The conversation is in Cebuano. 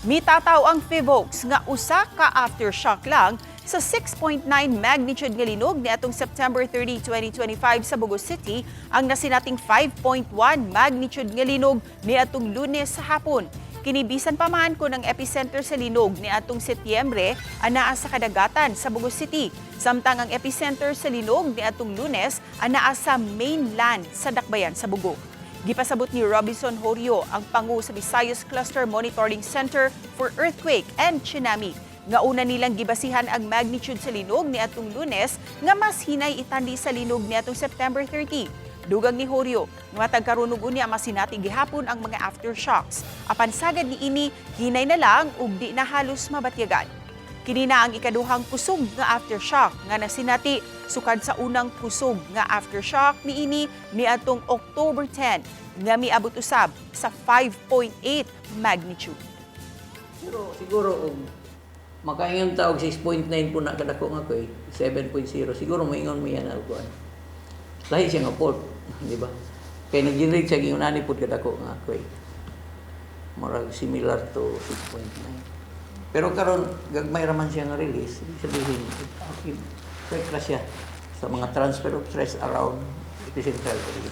Mitataw ang Phivolcs nga usa ka aftershock lang sa 6.9 magnitude nga linog niadtong September 30, 2025 sa Bogo City ang nasinating 5.1 magnitude nga linog niadtong Lunes sa hapon. Kini bisan pa man kung ang epicenter sa linog niadtong Setyembre anaa sa kadagatan sa Bogo City, samtang ang epicenter sa linog niadtong Lunes anaa sa mainland sa Dakbayan sa Bogo. Gipasabot ni Robinson Horio, ang pangu sa Visayas Cluster Monitoring Center for Earthquake and Tsunami, nga una nilang gibasihan ang magnitude sa linog niadtong Lunes nga mas hinay itandi sa linog niadtong September 30. Dugang ni Horio, matag karon ug unya masinati gihapon ang mga aftershocks. Apan sagad niini, hinay na lang ug di na halos mabatyagan. Kini na ang ikaduhang kusog nga aftershock nga nasinati sukad sa unang kusog nga aftershock niini niadtong October 10 nga miabot usab sa 5.8 magnitude. Pero siguro og makaingon ta og 6.9 po na kadako nga ko 7.0, siguro moingon mo yan ang kuan. Lahi siya nga fault, di ba? Kay nag-generate siya ingon ani pud kadako nga quake. Murag similar to 6.9. Pero karon gagmay ra man siya nga release, ibig sabihin effect ra siya sa mga transfer of stress around epicentral area.